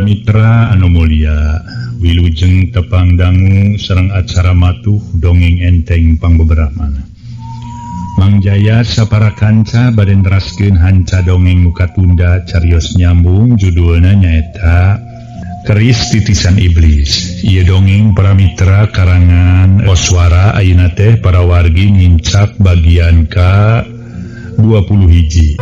Para mitra anu mulia, wilujeng tepang dangu sareng acara matuh dongeng enteng pangbeberapana. Mang Jaya sapara kanca bade neraskeun hanca dongeng nu katunda carios nyambung judulna nyaeta Keris Titisan Iblis. Ieu dongeng para mitra karangan Koswara ayeuna teh para wargi nyincak bagian ka 20 hiji.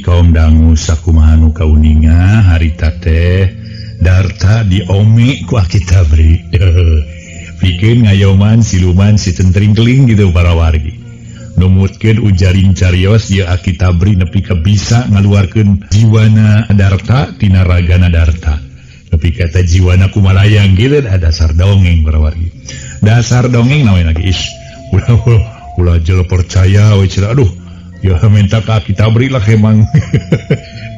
Kaum dangu sakumaha nu kauninga harita teh Darta diome ku Aki Tabri. Pikeun ngayoman siluman si centring-keling gitu para wargi. Numutkeun ujaring carios ieu Aki Tabri nepi ka bisa ngaluarkeun jiwana Darta tina ragana Darta. Nepi ka eta jiwana kumalayang gitu dasar dongeng para wargi. Dasar dongeng naon lagi is. Ulah jel percaya we cenah aduh. Ya minta ka Aki Tabri lah emang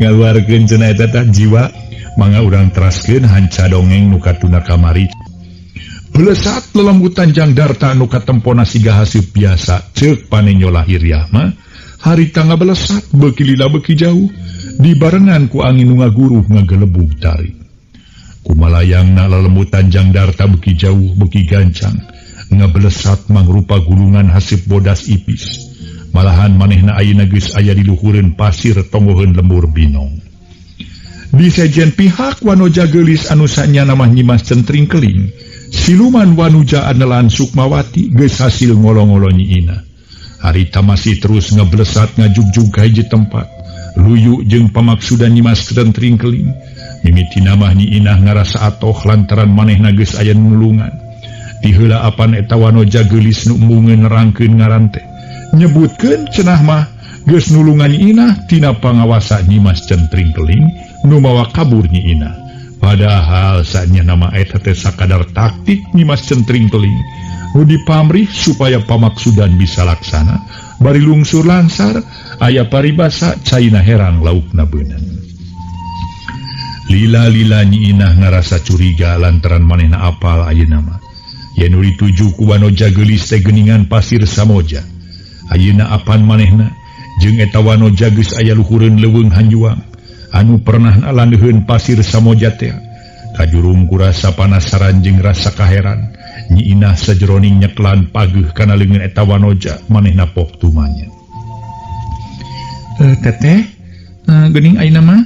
ngaluarkeun cenah eta tah jiwa mangga urang teraskeun hanca dongeng nu katuna kamari. Belesat lelembutan jang Darta nu katempona siga haseup biasa ceuk panenyo lahiriah mah harita ngabelesat beuki lila beuki jauh dibarengan ku angin nu ngaguruh ngagelebug tari. Kumalayangna lelembutan jang Darta beuki jauh beuki gancang ngabelesat mangrupa gulungan haseup bodas ipis. Malahan manehna ayeuna geus aya di luhureun pasir tonggoheun lembur binong. Di sejen pihak Wanoja geulis anu sanyana mah Nyimas Centring Keling, siluman Wanuja anelan Sukmawati geus hasil ngolo-ngolo Nyi Inah. Harita masih terus ngeblesat ngajugjug ka hiji tempat. Luyu jeung pamaksudan Nyimas Centring Keling. Mimitina mah Nyi Inah ngarasa atoh lantaran manehna geus aya nulungan. Tiheula apan eta Wanoja geulis nu embungeun nerangkeun ngaran teh. Nyebutkeun cenah mah geus nulungan Nyi Inah tina pangawasa Nyimas Centring Keling nu mawa kabur Nyi Inah. Padahal sanyana mah eta teh sakadar taktik Nyimas Centring Keling nu dipamrih supaya pamaksudan bisa laksana bari lungsur langsar aya paribasa caina herang laukna beunang. Lila-lila Nyi Inah ngarasa curiga lantaran manehna apal ayeuna mah. Yen nu dituju ku Wanoja geulis teh geuningan pasir Samoja. Ayeuna apan manehna jeung eta Wanoja geus aya luhureun leuweung hanjuang anu pernah landeuheun pasir Samoja teh. Kajurung ku rasa panasaran jeung rasa kaheran Nyi Inah sajeroning nyeklan pageuh kana leungeun eta Wanoja manehna pok tumanya. Teteh, geuning ayeuna mah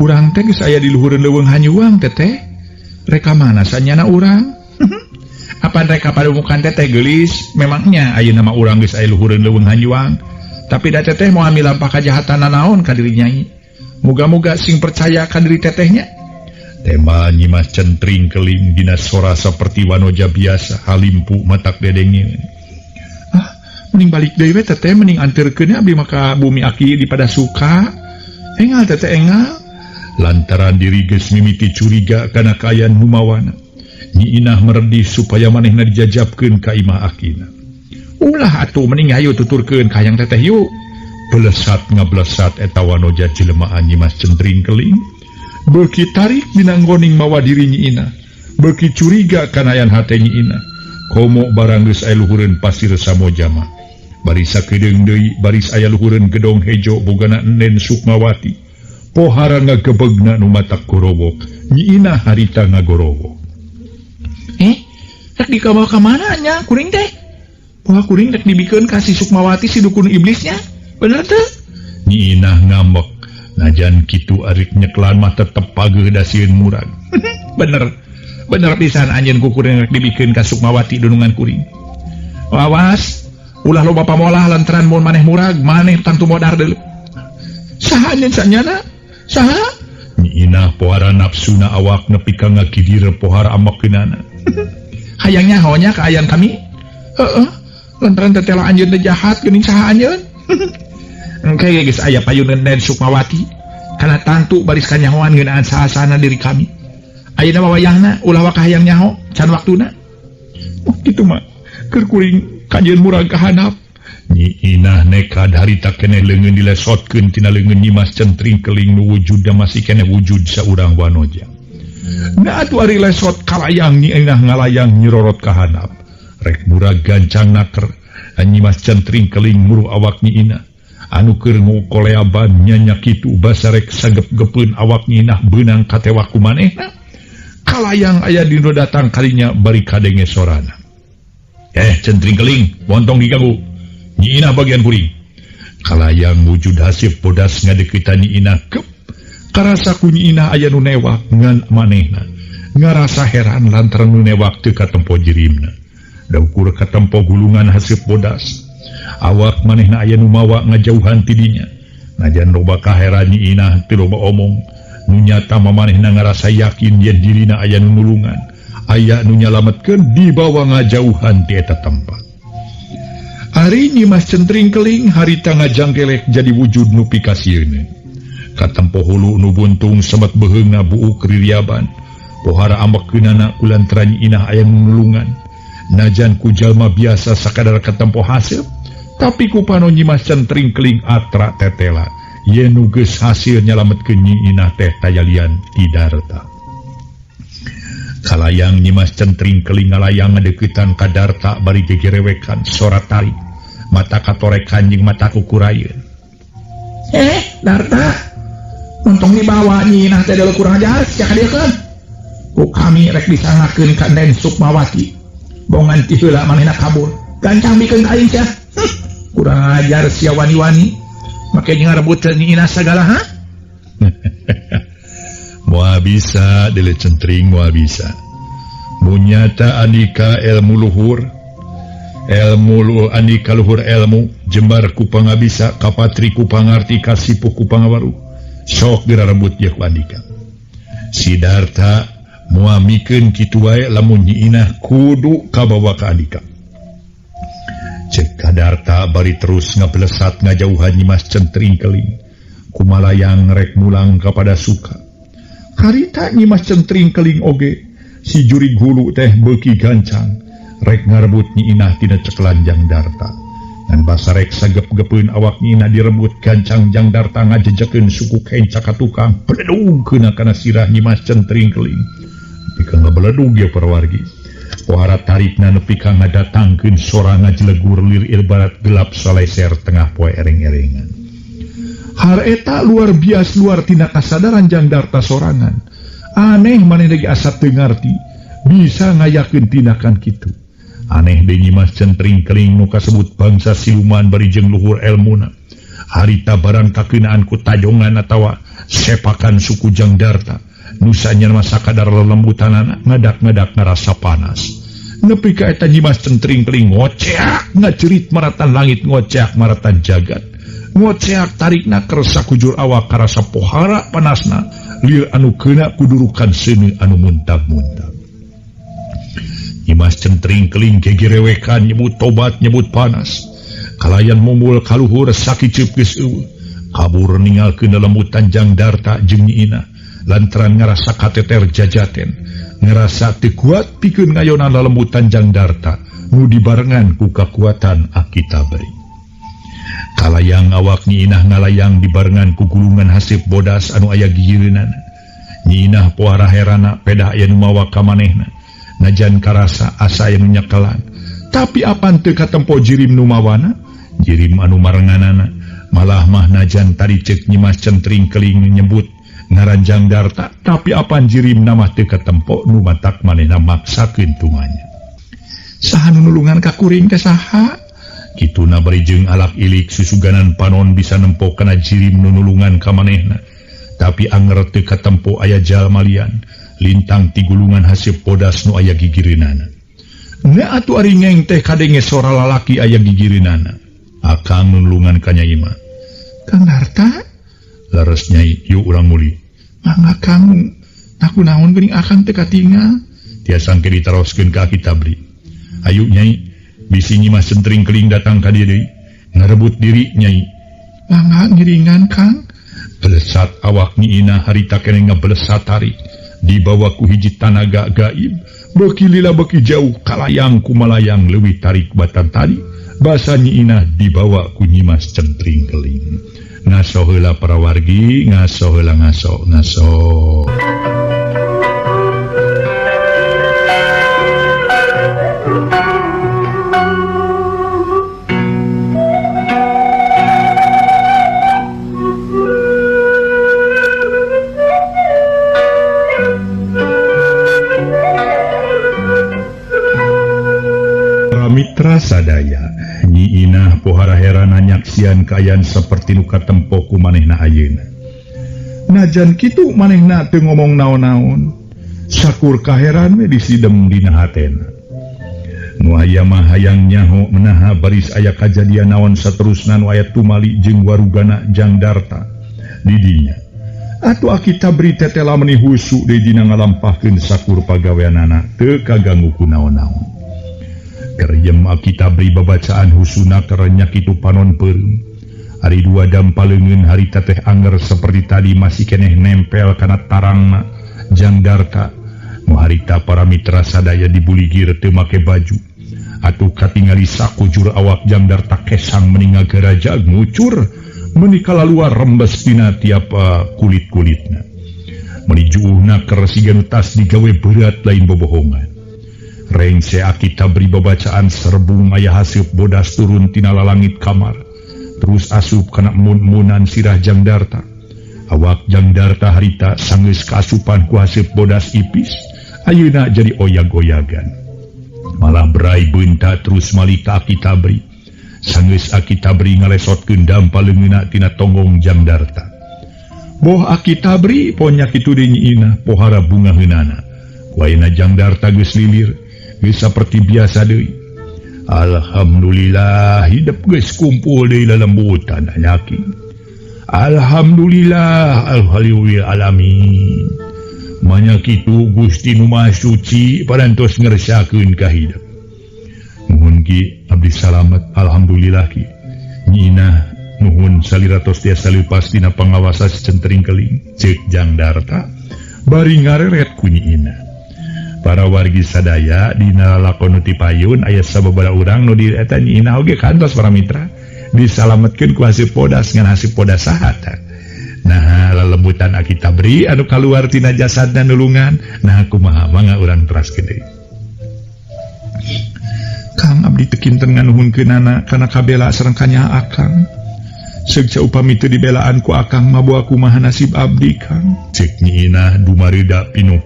urang teh geus aya di luhureun leuweung hanjuang teteh. Reka mana sanyana urang? Apan reka padumukan teteh geulis, memangnya ayeuna mah urang geus aya luhureun leuweung hanjuang. Tapi da teteh moal milampah kajahatan nanaon ka diri nyai. Muga-muga sing percaya ka diri tetehnya. Tema Nyimas Centring Keling dina sora saperti Wanoja biasa halimpu matak dedengin. Ah, mending balik deui we teteh, mending anterkeun abdi mah ka bumi aki di Padasuka. Engal teteh engal. Lantaran diri geus mimiti curiga kana kaayaan humawana. Nyi Inah meredih supaya manehna dijajabkeun ka imah akina. Ulah atuh mending hayu tuturkeun ka hayang teteh yuk. Belesat ngablesat eta Wanoja cilemaan Nyimas Centring Keling. Beuki tarik dina nggoning mawa diri Nyi Inah. Beuki curiga kanayan hate Nyi Inah. Komo barang geus aya luhureun pasir Samoja mah. Baris sakedeung deui baris aya luhureun gedong hejo bogana Enen Sukmawati. Pohara ngagebegna nu matak gorowok. Nyi Inah harita ngagorowok. Rek dikabawa ka mana nya kuring teh? Wah kuring rek dibikeun ka si Sukmawati si dukun iblisnya. Bener teu? Nyi Inah ngambek. Najan kitu arik nyeklan mah tetep pageuh dasieun murag. Bener. Bener pisan anjeun ku kuring rek dibikeun ka Sukmawati dunungan kuring. Awas, ulah loba pamolah lantaran mun maneh murag, maneh tangtu modar deuleu. Saha anjeun sanyana? Saha? Nyi Inah pohara nafsuna awak nepi ka ngakidir pohara amekeunana. Hayangnya honya kaayaan kami. Heeh. Lantaran tetela anjeun teh jahat geuning saha anjeun. Engke geus aya payuneun Den Sukmawati. Kana tangtu baris kanyahoan ngeunaan saha-sahana diri kami. Ayeuna mah wayahna ulah waka hayang nyaho can waktuna. Oh kitu mah keur kuring kanjeun murag ka handap. Nyi Inah nekad harita keneh leungeun dilesotkeun tina leungeun Nyimas Centring Keling nu wujudna masih keneh wujud saurang Wanoja. Nah atuh ari lesot kalayang Nyi Inah ngalayang nyirorot ka handap. Rek murag gancang naker. Nyimas Centring Keling muru awak Nyi Inah anu keur ngokoleaban nyanya kitu basarek sagep-gepeun awak Nyi Inah beunang katewak ku manehna. Kalayang aya dina datang kalinya bari kadenge sorana. Centring Keling, montong diganggu. Nyi Inah bagian kuring. Kalayang wujud hasib bodas ngadeukeutan Nyi Inah kep. Karasa ku Nyi Inah aya nu newak ngan manehna. Ngarasa heran lantaran nu newak teu katempo jirimna. Da ukur katempo gulungan hasib bodas. Awak manehna aya nu mawa ngajauhan ti dinya. Najan loba kaheran Nyi Inah teu loba omong. Nu nyata manehna ngarasa yakin yen dirina aya nu nulungan. Aya nu nyalametkeun dibawa ngajauhan ti eta tempat. Ari Nyimas Centring Keling harita ngajangkelek jadi wujud nu pikasieun. Katempo hulu nu buntung semet beheungna buuk ririaban. Pohara ambekeunana kulantaran Nyi Inah aya nu nulungan. Najan ku jalma biasa sakadar katempo hasil, tapi ku pano Nyimas Centring Keling atra tetela. Yen nu geus hasil nyalametkeun Nyi Inah teh tayalian ti Darta. Kalayang Nyimas Centring Keling ngalayang ngadeuketan ka Darta bari gegerewekan sora tarik. Mata katorekan jeung mata kukurayeun. Darta, untung dibawa Nyi Inah teh deuleu kurang ajar sia ka dieu keun. Ku kami rek disangakeun ka Den Sukmawati. Bongan ti heula manehna kabur. Gancang bikeun ka aing sia. Kurang ajar sia wani-wani. Make jeung ngarebut Nyi Inah sagala ha? Moal bisa deuleu Centring moal bisa. Munyata andika ilmu luhur, ilmu andika luhur ilmu jembar ku pangabisa kapatri ku pangarti kasipuh ku pangawaru. Sok geura rebut ye ku andika. Sidarta moal mikeun kitu wae lamun Nyi Inah kudu kabawa ka andika. Cek Kadarta bari terus ngabelesat ngajauhan Nyimas Centring Keling. Kumalayang rek mulang kapada suka. Harita Nyimas Centring Keling oge si jurig hulu teh beuki gancang rek ngarebut Nyi Inah tina cekelan Jang Darta. Ngan basarek sagep-gepeun awak Nyi Inah direbut gancang Jang Darta ngajejekeun suku kenca ka tukang beledug keuna kana sirah Nyimas Centring Keling. Nepi ka ngabeledug ye parawargi. Pohara tarikna nepi ka ngadatangkeun sora ngajelegur lir ibarat gelap saleser tengah poe ereng-erengan. Hareta luar biasa luar tina kasadaran Jang Darta sorangan. Aneh maneh lagi asa teu ngarti bisa ngayakeun tindakan kitu. Aneh deui Nyimas Centring Keling nu kasebut bangsa siluman bari jeung luhur elmuna. Harita barang kakeunaan ku tajongan atawa sepakan suku Jang Darta. Nu sanyana mah sakadar lelembutanana ngadak-ngadak ngarasa panas. Nepi ka eta Nyimas Centring Keling ngoceak ngacerit maratan langit ngoceak maratan jagat. Ngoceak tarikna kersa kujur awak karasa pohara panasna lir anu keuna kudurukan seuneu anu muntag-muntag. Nyimas Centring Keling gegerewekan nyebut tobat nyebut panas. Kalayan mumbul kaluhur sakiceup geus eueuh. Kabur ninggalkeun lelembutan Jang Darta jeung Nyi Inah lantaran ngarasa kateter jajaten. Ngarasa teu kuat pikeun ngayonan lelembutan Jang Darta nu dibarengan ku kakuatan Aki Tabri. Kalayang awak Nyi Inah ngalayang dibarengan ku gulungan hasib bodas anu aya gigireunana. Nyi Inah pohara herana pedah aya nu mawa ka manehna. Najan karasa asa aya nu nyekelan. Tapi apan teu katempo jirim nu mawana? Jirim anu marenganana. Malah mah najan tadi ceuk Nyimas Centring Keling nyebut ngaran Jang Darta, tapi apan jirim mah teu katempo nu matak manehna maksakeun tumanya. Saha nu nulungan ka kuring teh saha? Kituna bari jeung alak ilik susuganan panon bisa nempo kana jirim nu nulungan ka manehna. Tapi anger teu katempo aya jalma lian lintang ti gulungan haseup bodas nu aya gigireunana. Nya atuh ari ngeng teh kadenge sora lalaki aya gigireunana. Akang nu nulungan ka Nyai mah. Kang Darta? Leres Nyai, yuk urang muli. Mangga Kang, aku naon geuning akang teu katingal. Tiasa engke ditaroskeun ka Aki Tabri. Ayu Nyai, bisi Nyimas Centring Keling datang ka dieu deui. Ngarebut diri Nyai. Mangga ngiringan Kang. Belesat awak Nyi Inah harita keneh ngabelesat tarik. Dibawa ku hiji tanaga gaib. Beuki lila beuki jauh kalayang kumalayang leuwih tarik batan tadi. Basa Nyi Inah dibawa ku Nyimas Centring Keling. Ngaso heula para wargi, ngaso heula ngaso, ngaso. Sadaya Nyi Inah pohara heran nyaksian kaayaan saperti nu katempo ku manehna ayeuna. Najan kitu manehna teu ngomong naon-naon. Sakur kaheran we disidem dina hatena. Nu aya mah hayang nyaho menaha baris aya kajadian naon saterusna nu aya tumali jeung warugana Jang Darta di dinya. Atuh Aki Tabri tetela meuni husu deui dina ngalampahkeun sakur pagaweanana teu kaganggu ku naon-naon. Kerjem Aki Tabri babacaan husuna kerenyak itu panon peureum. Ari dua dampaleungeun harita teh anger seperti tadi masih keneh nempel kana tarangna Jang Darta. Nu harita para mitra sadaya dibuligir teu make baju. Atuh katingali sakujur awak Jang Darta kesang meni ngagarajag ngucur meni kalaluar rembes dina tiap kulit-kulitna. Meni juuhna keur siga nu tas digawe berat lain bobohongan. Rengse Aki Tabri babacaan serbung aya haseup bodas turun tina lalangit kamar. Terus asup kana mun-munan sirah Jang Darta. Awak Jang Darta harita sanggeus kaasupan ku haseup bodas ipis, ayeuna jadi oyag-oyagan. Malah berai beunta terus malik ka Aki Tabri. Sanggeus Aki Tabri ngalesotkeun dampa leungeunna tina tonggong Jang Darta. Boh Aki Tabri ponya kitu deui Nyi Inah pohara bungaheunana. Ku ayeuna Jang Darta geus lilir, geus saperti biasa deui. Alhamdulillah hidup geus kumpul deui lalembutan anyaki. Alhamdulillah alhamdulillah alamin. Manya kitu Gusti nu Maha Suci parantos ngersakeun ka hidup. Nuhun Ki abdi salamet alhamdulillah Ki. Nyi Inah nuhun salira tos tiasa leupas tina pangawasa si Centring Keling ceuk Jang Darta bari ngareret ku Nyi Inah. Para wargi sadaya dina lalakon nu ti payun aya sababaraha urang nu di eta Nyi Inah oge kantos para mitra disalametkeun ku haseup bodas ngan haseup bodas saha tah. Nah lelebutan Aki Tabri anu kaluar tina jasadna nulungan nah kumaha mangga urang teraskeun deui. Kang abdi teu kinten nganuhunkeunana kana kabela sareng kanyaah akang. Seuk upami teu dibelaan ku akang mah boa kumaha nasib abdi Kang. Ceuk Nyi Inah dumarida pinuh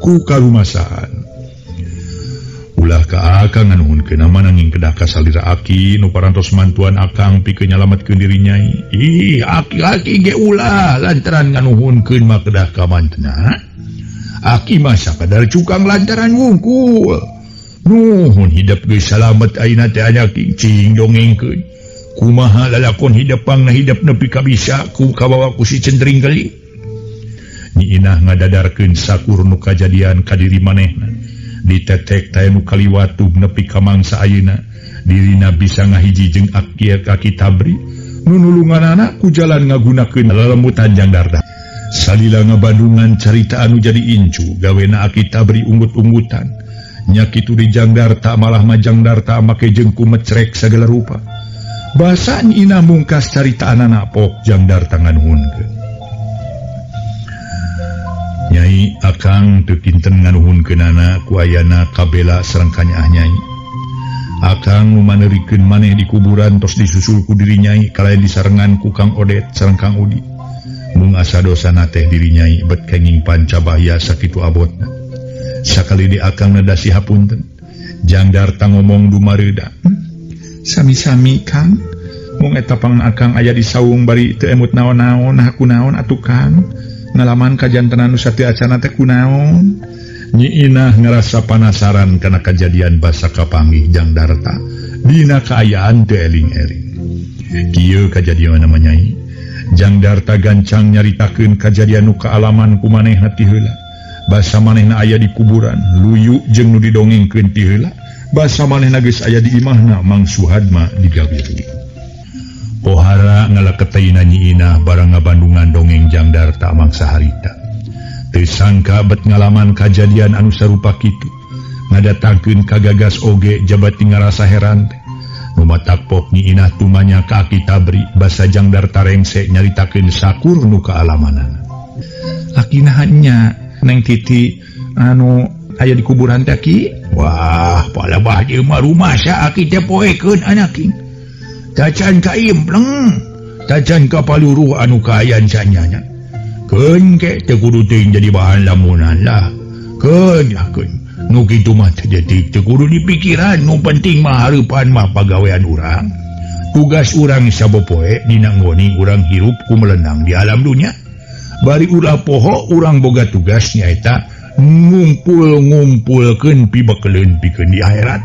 ku karumasaan. Ulah ka akang nganuhunkeun mah nanging kedah ka salira aki nu parantos mantuan akang pikeun nyalametkeun diri nyai. Ih, aki-aki ge ulah lantaran nganuhunkeun mah kedah ka mantena. Aki mah sakadar cukang lantaran wungkul. Nuhun hidup geus salamet ayeuna teh anyaki cing dongengkeun. Kumaha lalakon hidup pangna hidup nepi ka bisa ku kabawa ku si Centring Keling. Nyi Inah ngadadarkeun sakur nu kajadian ka diri manehna. Ditetek teh nu kaliwatug nepi ka mangsa ayeuna. Dirina bisa ngahiji jeung Aki Aki Tabri nu nulunganana ku jalan ngagunakeun lelemutan Jang Darta. Salila ngabandungan carita anu jadi incu gawena Aki Tabri unggut-unggutan. Nya kitu di Jang Darta malah mah Jang Darta make jeung ku mecrek sagala rupa. Basa Nyi Inah mungkas carita anana pok Jang Darta nganuhunkeun. Nyai akang teu kinten nganuhunkeunana ku ayana kabela sareng kanyaah nyai. Akang nu maneurikeun maneh di kuburan tos disusul ku diri nyai kalayan disarengan ku Kang Odet sareng Kang Udi. Mung asa dosana teh diri nyai bet kenging pancabahya sakitu abotna. Sakali di akang nedasi hapunten. Jang Darta ngomong dumareuda. Sami-sami Kang. Mung eta pang akang aya di saung bari teu emut naon-naon nah kunaon atuh Kang. Ngalaman kajantenan nu sateu acana teh kunaon. Nyi Inah ngerasa panasaran kana kajadian basa kapanggih Jang Darta dina kaayaan teu eling-eling. Kieu kajadian mah Nyai. Jang Darta gancang nyaritakeun kajadian nu kaalaman ku manehna ti heula. Basa manehna aya di kuburan, luyu jeung nu didongengkeun ti heula. Basa manehna geus aya di imahna Mang Suhadma digawiri. Pohara ngalaketeina Nyi Inah barang ngabandungan dongeng Jang Darta mangsa harita. Teu sangka bet ngalaman kajadian anu sarupa kitu. Ngadatangkeun kagagas oge jabat ngarasa heran teh. Nu matak pok Nyi Inah tumanya ka Aki Tabri basa Jang Darta rengse nyaritakeun sakur nu kaalamanana. Aki naha nya Neng Titi anu aya di kuburan teh Ki? Wah, palebah ieu mah rumasa Aki teh poekeun anak Ki. Tacan ka impleng, tacan ka paluruh anu kaayan sanyanya. Keun ke teu kudu teuing jadi bahan lamunan lah. Keun lah keun. Nu kitu mah teu detik teu kudu dipikiran, nu penting mah hareupan mah pagawean urang. Tugas urang sapopoe dina ngoni urang hirup ku melenang di alam dunya. Bari ulah poho urang boga tugas nyaeta ngumpul-ngumpulkeun pibekeleun pikeun di akhirat.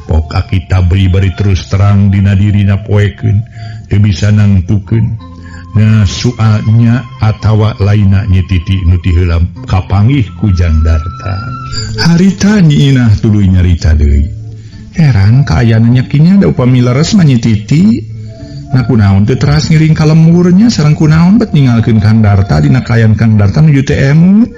Pok Aki Tabri bari terus terang dina dirina poekeun teu bisa nangtukeun. Nah soalnya atawa lainna Nyi Titi nu ti heula kapanggih ku Jang Darta. Harita Nyi Inah tuluy nyarita deui. Heran kaayaan nyakinya da upami leres mah Nyi Titi. Nah kunaon teu teras ngiring ka lemburnya sareng kunaon bet ninggalkeun Kang Darta dina kaayaan Kang Darta nuju teu emut.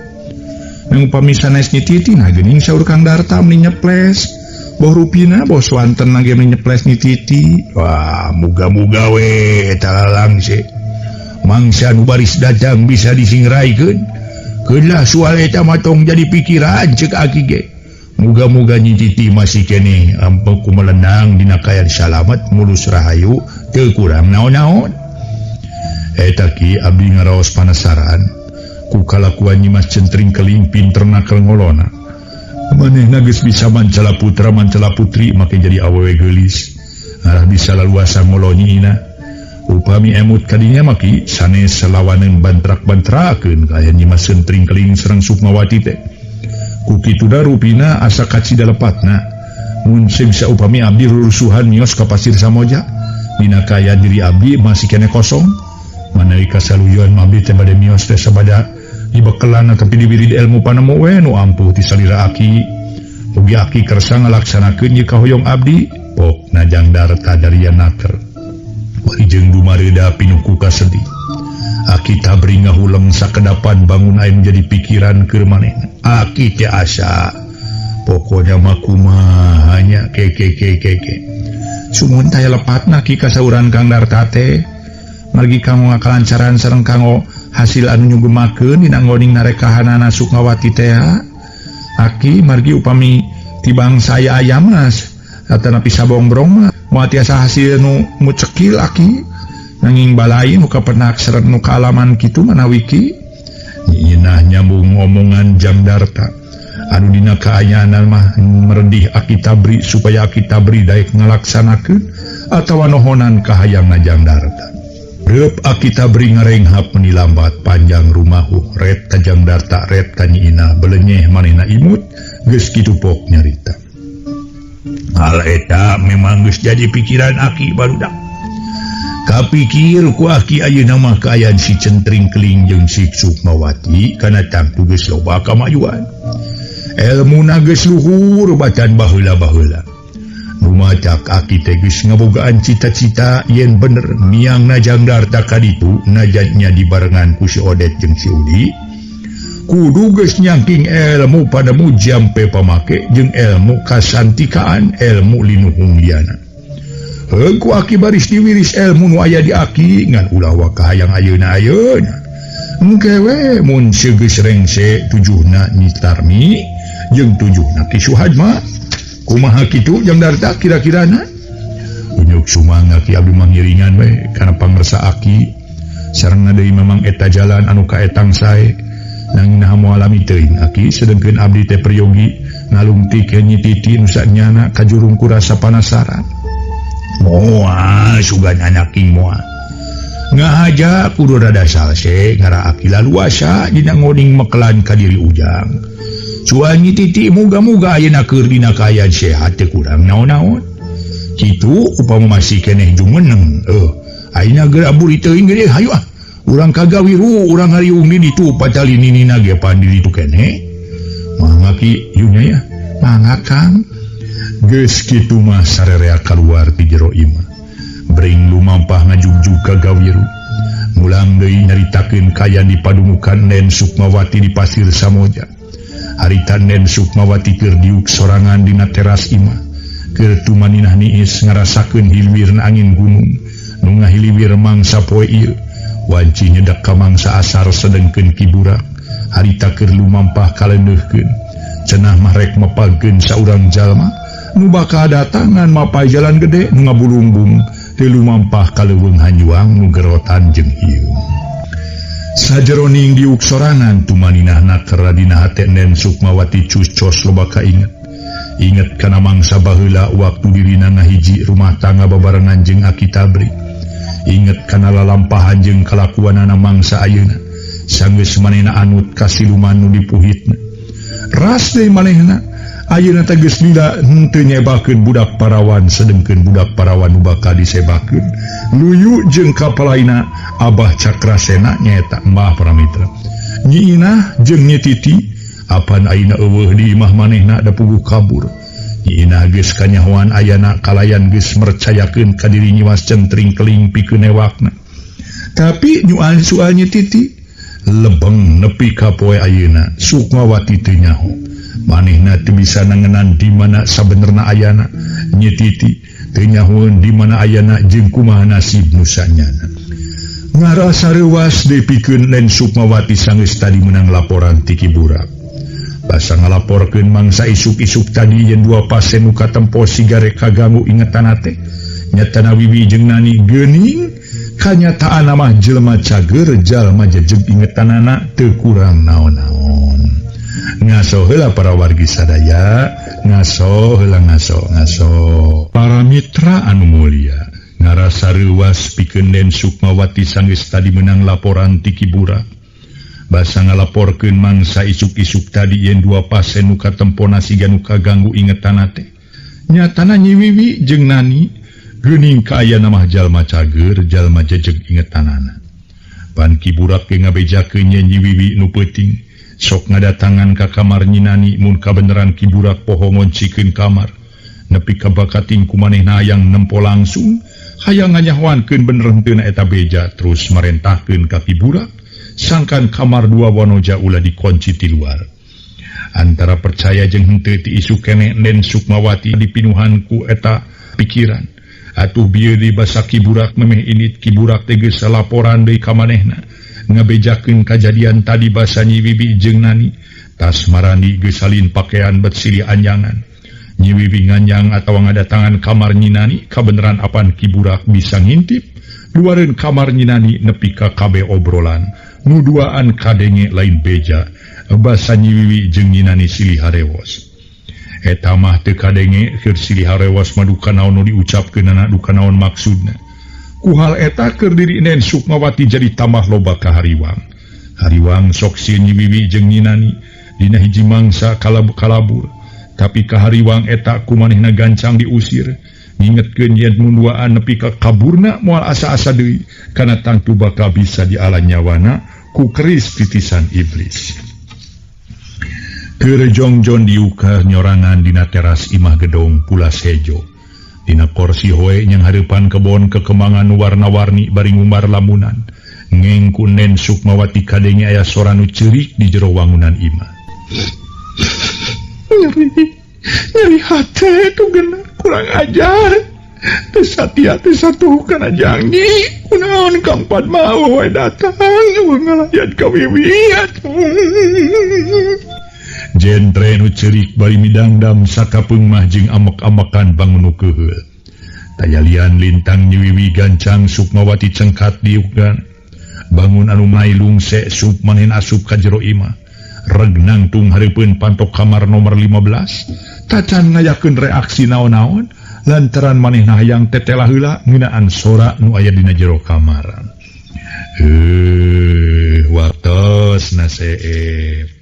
Nang upami sanes Nyi Titi nah geuning saur Kang Darta meni nyeples. Boh rupina boh swanten ge meni nyeples Nyi Titi. Wah, muga-muga we eta lalangse. Mangsa nu baris datang bisa disingraikeun. Keun lah soal eta mah tong jadi pikiran ceuk aki ge. Muga-muga Nyi Titi masih keneh ampun ku melenang dina kaayaan salamet mulus rahayu teu kurang naon-naon. Eta ki abdi ngaraos panasaran ku kalakuan Nyi Mas Centring Keling pinter nakel ngolona. Manehna geus bisa mancala putra mancala putri make jadi awewe geulis. Ngarah bisa laluasa ngolo Nyi Inah. Upami emut kadinya maki sanes selawaneun bantrak-bantrakeun kaya Nyi Mas Centring Keling sareng Sukmawati teh. Ku kitu da rupina asa kacida lepatna. Mun bisa upami abdi rurusuhan mios ka Pasir Samoja dina kaayaan diri abdi masih keneh kosong. Manawi kasaluyuan abdi teh bade mios teh sabada dibekelan ataupun diwirid ilmu panemu we nu ampuh ti salira aki. Mugi aki kersa ngalaksanakeun ieu kahoyong abdi. Pok Najang Darta daria naker. Bari jeung dumareuda pinuh ku kasedih. Aki Tabri ngahuleng sakedapan bangun aya menjadi pikiran keur manehna. Aki teh asa pokona mah kumaha nya ke ke ke ke ke. Sumun taya lepatna ki kasauran Kang Darta teh. Margi kanggo ngakalancaran sareng kanggo hasil anu nyugemakeun dina ngoning narekahanana Sukmawati teh. Aki margi upami tibang saya ayam mas atanapi sabongbrong mah moal tiasa hasil nu mucekil aki. Nanging balai nu kapenak sareng nu kaalaman kitu manawi ki. Nyi Inah nyambung omongan Jang Darta anu dina kaayaan mah meredih Aki Tabri supaya Aki Tabri daek ngalaksanakeun atawa nohonan kahayangna Jang Darta. Reup Aki Tabri ngarenghap meni lambat panjang rumahu ret ka Jang Darta ret ka Nyi Inah belenyeh manehna imut geus kitu pok nyarita. Hal eta memang geus jadi pikiran aki barudak. Kapikir ku aki ayeuna mah kaayaan si Centring Keling jeung si Sukmawati kana tangtu geus loba kamajuan. Elmuna geus luhur batan baheula-baheula. Rumacak aki teh geus ngabogaan cita-cita yen bener miang Jang Darta ka ditu najatnya dibarengan ku si Odet jeung si Udi. Kudu geus nyangking ilmu panemu jampe pamake jeung ilmu kasantikaan ilmu linuhung liana. Heuh ku aki baris diwiris ilmu nu aya di aki ngan ulah wa kahayang ayeuna ayeuna. Engke we mun segeus rengse tujuhna Nyi Tarmi jeung tujuhna Ki Suhadma. Kumaha kitu Jang Darta kira-kirana? Unyuk sumangga ki abdi mangiringan we kana pangersa aki. Sareng deui memang eta jalan anu kaetang sae. Nanging naha moal lami teuing aki sedengkeun abdi teh peryogi ngalungtik Nyi Titi nu sanyana kajurung ku rasa panasaran. Moal sugan anak king moal. Ngahaja kudu rada salse ngara aki laluasa dina ngoning mekelan ka diri ujang. Cuan Nyi Titi muga-muga ayeuna keur dina kaayaan sehat teu kurang naon-naon. Kitu upama masih keneh jumeneng ayeuna geura buri teuing gede hayu ah. Urang kagawiru urang hariung di ditu patali ninina ge pan di ditu keneh. Mangga ki yunya ya. Mangga Kang. Geus kitu mah sarerea kaluar ti jero imah. Bring lumampah ngajugjug ka gawiru. Mulang deui nyaritakeun kaayaan di padumukan Nen Sukmawati di Pasir Samoja. Harita Nen Sukmawati keur diuk sorangan dina teras imah. Keur tumaninah niis ngarasakeun hilwirna angin gunung nu ngahiliwir mangsa poe ieu. Wanci nyedek ka mangsa asar sedengkeun Ki Burak. Harita keur lumampah kalendeuhkeun. Cenah mah rek mepagkeun saurang jalma nu bakal datangan mapai jalan gede nu ngabulungbung teu lumampah ka leuweung hanjuang nu gerotan jeung hieu. Sajeroning diuk sorangan tumaninah nakera dina hate Nen Sukmawati cus-cos loba kainget. Inget kana mangsa baheula waktu dirina ngahiji rumah tangga babarengan jeung Aki Tabri. Inget kana lalampahan jeung kalakuanana mangsa ayeuna. Sanggeus manehna anut ka siluman nu dipuhitna. Ras deui manehna ayeuna teh geus lila henteu nyebakeun budak parawan sedengkeun budak parawan nu bakal disebakeun. Luyu jeung kapalaina Abah Cakrasena nyaeta Mbah Paramitra. Nyi Inah jeung Nyi Titi apan ayeuna eueuh di imah manehna da puguh kabur. Nyi Inah geus kanyahoan ayana kalayan geus mercayakeun ka diri Nyimas Centring keling pikeun newakna. Tapi nyual soal Nyi Titi lebeng nepi ka poe ayeuna Sukmawati teu nyaho. Manehna teu bisa nangenan di mana sabenerna ayana. Nyi Titi teu nyahoeun di mana ayana jeung kumaha nasib nu sanyana. Ngarasa reuwas deui pikeun Nen Sukmawati sanggeus tadi meunang laporan ti Ki Burak. Basa ngalaporkeun mangsa isuk-isuk tadi yen dua pasien nu katempo sigare kaganggu ingetanna teh. Nyatana Wiwi jeung Nani geuning kanyataanna mah jelema cager jalma jejeg ingetanana teu kurang naon-naon. Ngaso heula para wargi sadaya, ngaso heula ngaso ngaso. Para mitra anu mulia, ngarasa reuwas pikeun Nen Sukmawati sanggeus tadi meunang laporan ti Ki Burak. Basa ngalaporkeun mangsa isuk-isuk tadi yen dua pasien nu katempo siga nu kaganggu ingetanna teh. Nyatana Nyi Wiwi jeung Nani geuning kaayana mah jalma cager jalma jejeg ingetanana. Pan Ki Burak ge ngabejakeun yen Nyi Wiwi nu peuting sok ngadatangan ka kamar Nyi Nani mun kabeneran Ki Burak poho ngoncikeun kamar. Nepi ka bakating ku manehna hayang nempo langsung hayang nganyahoankeun bener henteu na eta beja terus marentahkeun ka Ki Burak sangkan kamar dua wanoja ulah dikunci ti luar. Antara percaya jeung henteu ti isuk keneh Nen Sukmawati dipinuhan ku eta pikiran. Atuh bieu di basa Ki Burak memeh init Ki Burak teh geus laporan deui ka manehna ngabejakeun kajadian tadi basa Nyi Wiwi jeung Nani. Tas marani geus salin pakaian bet silih anjangan. Nyi Wiwi nganjang atawa ngadatangan kamar Nyi Nani kabeneran apan Ki Burak bisa ngintip luareun kamar Nyi Nani nepi ka kabeh obrolan nu duaan kadenge lain beja basa Nyi Wiwi jeung Nyi Nani silih harewos. Eta mah teu kadenge keur silih harewas mah duka naon nu diucapkeunana duka naon maksudna. Ku hal eta keur diri Nen Sukmawati jadi tambah loba kahariwang. Hariwang sok sieun Nyi Wiwi jeung Nyi Nani dina hiji mangsa kalabur. Tapi kahariwang eta ku manehna gancang diusir. Ngingetkeun yen mun duaan nepi ka kaburna moal asa-asa deui kana tangtu bakal bisa diala nyawana ku keris titisan iblis. Keur jongjon diukah nyorangan dina teras imah gedong Pulas Hejo. Dina korsi hoe nyang hareupan kebon kekembangan warna-warni bari ngumbar lamunan. Ngeng ku Nen Sukmawati kadenge aya sora nu ceurik di jero wangunan imah. Nyeri hate tu geuna kurang ajar. Teu satia teu satuh kana janji. Kunaon Kang Padma we datang ngalayan ka Wiwi atuh. Jentre nu ceurik bari midangdam sakapeung mah jeung amek-amekan bangun nu keuheul. Tayalian lintang Nyi Wiwi gancang Sukmawati cengkat diukgan. Bangun anu mai lungse sup manehna asup ka jero imah. Reg nangtung hareupeun pantok kamar nomor 15. Tacan ngayakeun reaksi naon-naon lantaran manehna hayang tetela heula ngeunaan sora nu aya dina jero kamar. Wartos naseep.